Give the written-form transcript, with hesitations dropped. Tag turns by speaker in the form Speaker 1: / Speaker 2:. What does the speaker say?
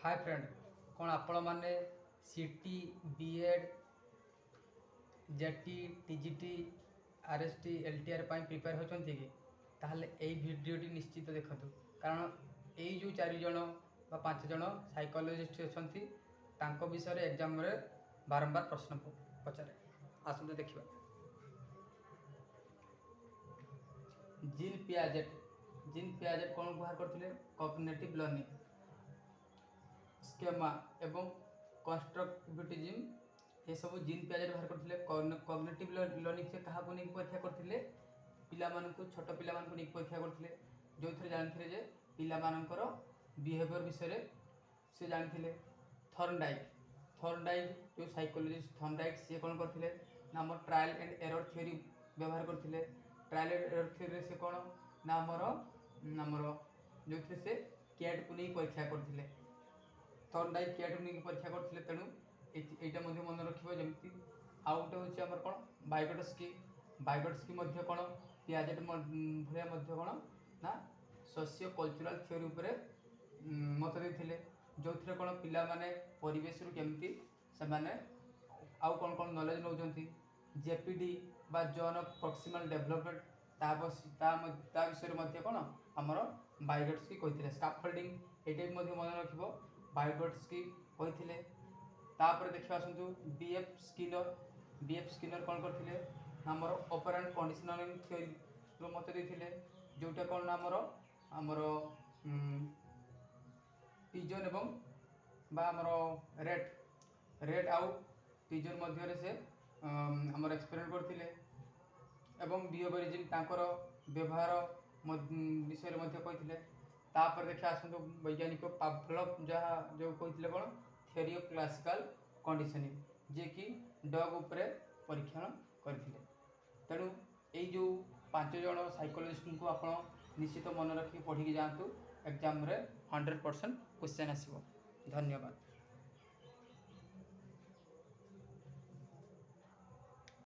Speaker 1: ହାଏ friend, କ'ଣ ଆପଣମାନେ city, BEd, jetty, TGT, ଆର୍ଏଚ୍ଟି, ଏଲ୍ଟିଆର୍ ପାଇଁ ପ୍ରିପେୟାର ହେଉଛନ୍ତି କି? ତାହେଲେ ଏଇ ଭିଡ଼ିଓଟି ନିଶ୍ଚିତ ଦେଖନ୍ତୁ, କାରଣ ଏଇ ଯେଉଁ ଚାରି ଜଣ ବା ପାଞ୍ଚ ଜଣ ସାଇକୋଲୋଜିଷ୍ଟ ଅଛନ୍ତି, ତାଙ୍କ ବିଷୟରେ ଏକ୍ଜାମରେ ବାରମ୍ବାର ପ୍ରଶ୍ନ ପଚାରେ। ଆସନ୍ତୁ ଦେଖିବା। ଜିନ୍ ପିଆଜେଟ୍। ଜିନ୍ ପିଆଜେଟ୍ କ'ଣ ବାହାର କରିଥିଲେ? କଗ୍ନେଟିଭ୍ ଲର୍ଣ୍ଣିଂ ସ୍କେମା ଏବଂ କନଷ୍ଟ୍ରକ୍ଟିଭିଜିମ୍, ଏସବୁ ଜିନ୍ ପିଆଜେଟ୍ ବାହାର କରିଥିଲେ। କଗ୍ନେଟିଭ୍ ଲର୍ଣ୍ଣିଂ ସେ କାହାକୁ ନେଇକି ପରୀକ୍ଷା କରିଥିଲେ? ପିଲାମାନଙ୍କୁ, ଛୋଟ ପିଲାମାନଙ୍କୁ ନେଇକି ପରୀକ୍ଷା କରିଥିଲେ, ଯେଉଁଥିରେ ଜାଣିଥିଲେ ଯେ ପିଲାମାନଙ୍କର ବିହେଭିଅର ବିଷୟରେ ସେ ଜାଣିଥିଲେ। ଥର୍ନଡାଇକ୍। ଥର୍ନଡାଇକ୍ ଯେଉଁ ସାଇକୋଲୋଜିଷ୍ଟ ଥର୍ନଡାଇକ୍, ସିଏ କ'ଣ କରିଥିଲେ ନା ଆମର ଟ୍ରାଏଲ୍ ଆଣ୍ଡ ଏରର୍ ଥିଓରି ବ୍ୟବହାର କରିଥିଲେ। ଟ୍ରାଏଲ୍ ଆଣ୍ଡ ଏରର୍ ଥିଓରିରେ ସେ କ'ଣ ନା ଆମର ଯେଉଁଥିରେ ସେ କ୍ୟାଟ୍କୁ ନେଇ ପରୀକ୍ଷା କରିଥିଲେ। ଥର୍ନଡାଇକ୍ କ୍ୟାଟ୍କୁ ନେଇକି ପରୀକ୍ଷା କରିଥିଲେ। ତେଣୁ ଏଇଟା ମଧ୍ୟ ମନେ ରଖିବ ଯେମିତି। ଆଉ ଗୋଟେ ହେଉଛି ଆମର କ'ଣ? ବାଇଗଟସ୍କି। ବାଇଗଟସ୍କି ମଧ୍ୟ କ'ଣ ପିଆଜେଟ୍ ଭଳିଆ ମଧ୍ୟ କ'ଣ ନା ସୋସିଓ କଲଚରାଲ ଥିଓରି ଉପରେ ମତ ଦେଇଥିଲେ, ଯେଉଁଥିରେ କ'ଣ ପିଲାମାନେ ପରିବେଶରୁ କେମିତି ସେମାନେ ଆଉ କ'ଣ କ'ଣ ନଲେଜ ନେଉଛନ୍ତି। ଜେପିଡି ବା ଜୋନ୍ ଅଫ୍ ପ୍ରକ୍ସିମାଲ ଡେଭଲପମେଣ୍ଟ, ତା ବିଷୟରେ ମଧ୍ୟ କ'ଣ ଆମର ବାଇଗଟସ୍କି କହିଥିଲେ। ସ୍କାଫୋଲ୍ଡିଂ, ଏଇଟା ବି ମଧ୍ୟ ମନେ ରଖିବ, ବାଇଗଟସ୍କି କହିଥିଲେ। ତାପରେ ଦେଖିବା ଆସନ୍ତୁ ବି ଏଫ୍ ସ୍କିନର। ବି ଏଫ୍ ସ୍କିନର କ'ଣ କରିଥିଲେ? ଆମର ଅପରାଣ୍ଟ କଣ୍ଡିସନିଂ ଥିଓରିର ମତ ଦେଇଥିଲେ, ଯେଉଁଟା କ'ଣ ନା ଆମର ପିଜନ୍ ଏବଂ ବା ଆମର ରେଟ୍ ଆଉ ପିଜନ୍ ମଧ୍ୟରେ ସେ ଆମର ଏକ୍ସପେରିମେଣ୍ଟ କରିଥିଲେ ଏବଂ ବିହେଭିୟରିଜିମ୍, ତାଙ୍କର ବ୍ୟବହାର ବିଷୟରେ ମଧ୍ୟ କହିଥିଲେ। ତାପରେ ଦେଖିବା ଆସନ୍ତୁ ବୈଜ୍ଞାନିକ ପାଭଲଭ, ଯାହା ଯେଉଁ କହିଥିଲେ କ'ଣ ଥିଓରି ଅଫ୍ କ୍ଲାସିକାଲ କଣ୍ଡିସନିଂ, ଯିଏକି ଡଗ୍ ଉପରେ ପରୀକ୍ଷଣ କରିଥିଲେ। ତେଣୁ ଏଇ ଯେଉଁ ପାଞ୍ଚ ଜଣ ସାଇକୋଲୋଜିଷ୍ଟଙ୍କୁ ଆପଣ ନିଶ୍ଚିତ ମନେ ରଖିକି ପଢ଼ିକି ଯାଆନ୍ତୁ। ଏକ୍ଜାମରେ 100% କ୍ୱେଶ୍ଚନ୍ ଆସିବ। ଧନ୍ୟବାଦ।